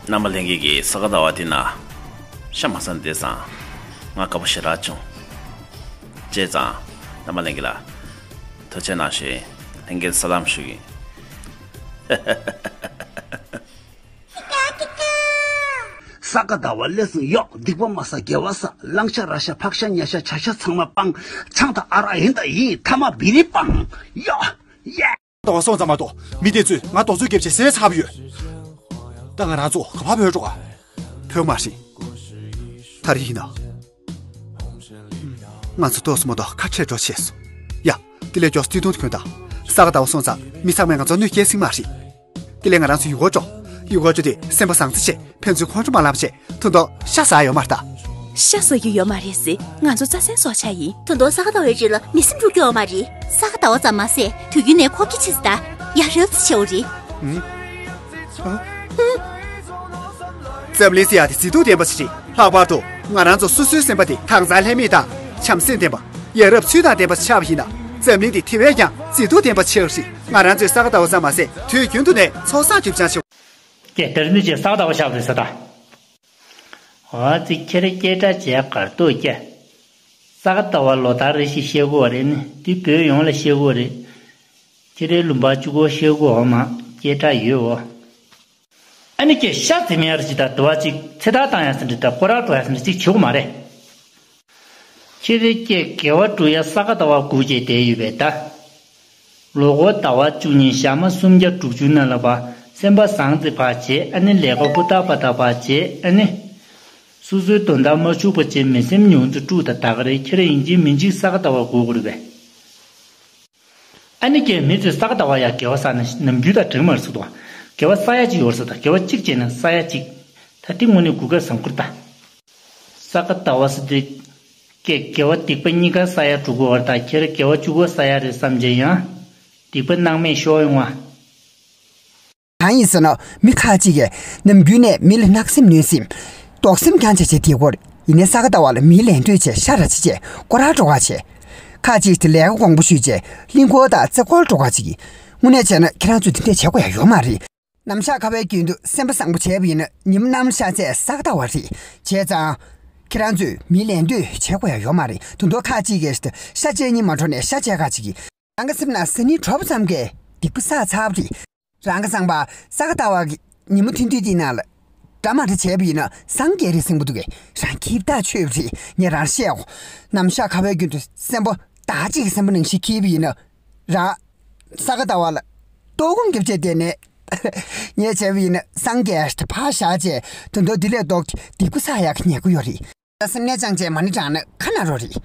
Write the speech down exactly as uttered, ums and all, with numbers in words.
རྣམ་པ་ལྷན་རྒྱས་ཀྱིས་ས་ག་ཟླ་བ་འདི་ན་ཤ་མ་ཟ་བསྡད་ཙང་ང་དགའ་པོ་ཞེ་དྲག་བྱུང་། བྱས་ཙང་རྣམ་པ་ལྷན་རྒྱས་ལ་ཐུགས་རྗེ་གནང་ཞུ་ཡིན། ལྷན་རྒྱས་ལ་ས་ལམ་ཞུ་གི་ཡིན། ས་ག་ཟླ་བ་ལས་སུ་གཡོག་སྡིག་པ་མ་བསགས་དགེ་བ་བསགས། གླང་ཤ་ར་ཤ་ཕག་ཤ་ཉ་ཤ་བྱ་ཤ་ཚང་མ་སྤང་། ཆང་དང་ཨ་རག་ཡིན་དང་ཡིན་ཐ་མག་བི་རི་སྤང་། གཡོག་ཡེ། ཟླ་བ་སོང་ཙང་མ་གཏོགས་མི་དེ་ཚོས་ང་རྡོག་ཚོད་རྒྱབ་བྱས་ཟས་ཚར་བ་ཡོད། ད་ང་རང་ཚོ་ག་པར་བུད་འགྲོ་ག་བུད་མ་རེད། ད་རེས་ཡིན་ན། ང་ཚོ་ཏོག་ཙམ་མ་གཏོགས་ཁ་ཁྲལ་འགྲོ་བྱས་སོང་། ཡ། དེ་ལས་མགྱོགས་བརྩེ་དུང་དུ་གྱོན་དང་། ས་ག་ཟླ་བ་སོང་ཙང་མི་ཚང་མས་ང་ཚོ་གནོད་སྐྱེལ་སྲིད་མ་རེད། དེ་ལས་ང་རང་ཚོ་ཡུལ་སྐོར་འགྲོ། ཡུལ་སྐོར་འགྲོ་དུས་སེམས་པ་བཟང་བརྩེ་བྱས་ཕན་ཚུན་ཁོང་ཁྲོ་མ་ལངས་བྱས་ཐུག་འདུག་ཤ་ཟ་ཡོད་མ་རེད་ད། ཤ་ཟ་རྒྱུ་ཡོད་མ་རེད་ཟེར། ང་ཚོ་རྩྭ་ཟན་སྲོག་ཆགས་ཡིན། ད་དུང་ས་ག་ཟླ་བའི་རི་ལ་མི་སེམས་འཁྲུག་རྒྱུ་ཡོད་མ་རེད། ས་ག་ཟླ་བ་ཙམ་མ་ཟད་དུས་རྒྱུན་ནས་འཁོར་གྱི་ཆེ་ས་ད་ཡ་རབས་ཚ་ཆེ་བ་རེད། ཨུ། ཨ། འཛམ་གླིང་ཟེར་ཡ་དེ་མཛེས་སྡུག་ལྡན་པ་ཞིག་རེད། ལྷག་པར་དུ་ང་རང་ཚོ་སོ་སོའི་སེམས་པ་དེ་དྭངས་གཙང་ལྷད་མེད་དང་བྱམས་སེམས་ལྡན་པ། ཡ་རབས་ཚུལ་དང་ལྡན་པ་ཆགས་པ་ཡིན་ན་འཛམ་གླིང་འདི་དེ་བས་ཀྱང་མཛེས་སྡུག་ལྡན་པ་ཆགས་རེད། ང་རང་ཚོའི་ས་ག་ཟླ་བ་ཙམ་མ་ཟད་དུས་རྒྱུན་དུ་ནས་ཚོགས་བསགས་རྒྱུ་ཅང་ཆེ། ཀྱེ་དེར་ནི་ཅེས་ས་ག་ཟླ་བ་ཤག་རེད་ཟེར་ད། འོ་ཙི་ཁྱེད་རང་སྐད་གྲགས་བྱས་གར་ཏོ་ཀྱེ། ས་ག་ཟླ་བ་ལོ་ལྟར་རེ་ཞིག་བཤད་དགོས་པ་རེད་ནི་འདི་བོད་ཡོངས་ལ་བཤད་དགོས་རེད། ཁྱེད་རའི་ལུང་པ་གཅིག་པོ་བཤད་དགོས་འོ་མ་སྐད་གྲགས་ཡོད་འོ། ཨ་ནི་ཀྱེ་ཤ་འཛིན་མི་ཡར་ཅིག་དང་དུ་བ་ཅིག་ཚེ་ཐར་བཏང་ཡ་ཟིན་འདྲི་དང་སྐོར་ར་འགྲོ་ཡ་ཟིན་འདྲི་ཅིག་བྱེད་དགོས་མ་རེད། ཁྱེད་རེ་ཀྱེ་དགེ་བ་སྒྲུབ་ཡ་ས་ག་ཟླ་བ་སྒུག་བྱས་བསྡད་ཡོད་པས་ད། ལོ་འཁོར་ཟླ་བ་བཅུ་གཉིས་ཞག་མ་སུམ་བརྒྱ་དྲུག་ཅུ་ནང་ལ་བ་སེམས་པ་བཟང་ཙི་བ་བྱེད། ཨ་ནི་ལས་ཀ་ཧུར་ཐག་པ་ཐག་པ་བྱེད། ཨ་ནི་སོ་སོའི་དོན་དག་མ་འཕྱུག་པ་བྱེད། མི་སེམས་ཉུང་ཙི་དཀྲུག་དང་ད་ག་རེ་ཁྱེད་རེ་ཡིན་གཅིག་མིན་གཅིག་ས་ག་ཟླ་བ་སྒུག་དགོས་རེད་པས། ཨ་ནི་ཀྱེ་མི་ཚོས་ས་ག་ཟླ་བ་ཡ་དགེ་བ་བསགས་ན་ནམ་རྒྱུན་དང་འགྲིག་མ་རེད་ཟེར་འདུག་དགེ་བ་བསགས་ཡ་གཅིག་ཡོད་རེད་ཟེར་ད། དགེ་བ་གཅིག་བྱས་ན་བསགས་ཡ་གཅིག་ད་འདི་དངོས་གནས་གུ་གེ་བཟང་ཁུར་ད། ས་ག་ཟླ་བ་ཟེར་དུས་ཀྱེ་དགེ་བ་སྡིག་པ་གཉིས་ཀ་བསགས་ཡ་འགྲོ་གི་བར་ད་ཁྱེད་ར་དགེ་བ་གཅིག་པོ་བསགས་ཡ་རེད་བསམ་བྱས་ཡང་སྡིག་པ་སྣང་མེད་ཤོར་ཡོང་བ། གང་ཡིན་ཟེར་ན་མི་ཁ་ཅིག་གིས་ནམ་རྒྱུན་ནས་མི་ལ་གནག་སེམས་གནོན་སེམས། དོགས་སེམས་རྐྱང་བྱས་བྱས་དེ་སྐོར་ཡིན་ནའི་ས་ག་ཟླ་བ་ལ་མིའི་ལན་སྤྲོད་བྱས་ཤ་ར་ཅི་བྱས་སྐོར་ར་འགྲོ་ག་བྱས། ཁ་ཅིག་དེ་ལས་ཀ་དགོངས་པོ་ཞུས་བྱས་གླིང་སྐོར་དང་རྩེ་སྐོར་འགྲོ་ག་ཅིག་དངོས་གནས་བྱས་ན་ཁྱེད་རང་ཚོས་དེ་འདྲས་བྱེད་དགོས་ཡ་ཡོད་མ་རེད། ནམ་ཞག་ཁ་བའི་རྒྱུན་དུ་སེམས་པ་བཟང་པོ་བྱས་པ་ཡིན་ན་ཉིན་མོ་གནམ་ཤར་ཚད་ས་ག་ཟླ་བ་རེད། བྱས་ཙང་། ཁྱེད་རང་ཚོས་མིའི་ལན་སྤྲོད་བྱེད་དགོས་ཡ་ཡོད་མ་རེད། དུ་མདོ་ཁ་ཅིག་གིས་ཤ་བཅད་ཉིན་མ་འགྲོ་ནས་ཤ་བཅད་ག་ཅིག་གིས། རང་གི་སེམས་ནང་ཟ་ནི་གྲོགས་པོ་ཙམ་གྱིས་སྡིག་པ་བསགས་ཚར་བ་རེད། རང་གི་བསམ་པ་ས་ག་ཟླ་བ་གི་ཉིན་མོ་ཐུན་དུས་འདི་ནང་ལ་འདྲ་མ་འདྲ་བྱས་པ་ཡིན་ན་སངས་རྒྱས་རེད་ཟེར་གྱི་འདུག་གས། རང་ཁྱིབ་ཐག་ཆོད་པ་རེད། ངས་རང་བཤད་གོ། ནམ་ཞག་ཁ་བའི་རྒྱུན་དུ་སེམས་པ་བདག་གཅིག་གི་སེམས་པ་ནང་བཞིན་འཁྱིལ་བ་ཡིན་ན། རང་ས་ག་ཟླ་བ་ལ་ལྟོགས་སྐོམ་རྒྱབ་བྱས་བསྡད་ནས། ངས་བྱས་པ་ཡིན་ན་སངས་རྒྱས་དེ་ཕར་བཞག་བྱས་དོན་དག་འདི་ལས་ལྡོག་སྟེ་སྡིག་པ་བསགས་ཡག་གི་ཉེན་ཁ་ཡོད་རེད། ད་སེམས་ནས་ཅང་བྱས་མ་ཎི་བགྲངས་ན་ཁ་ན་རོ་རེད།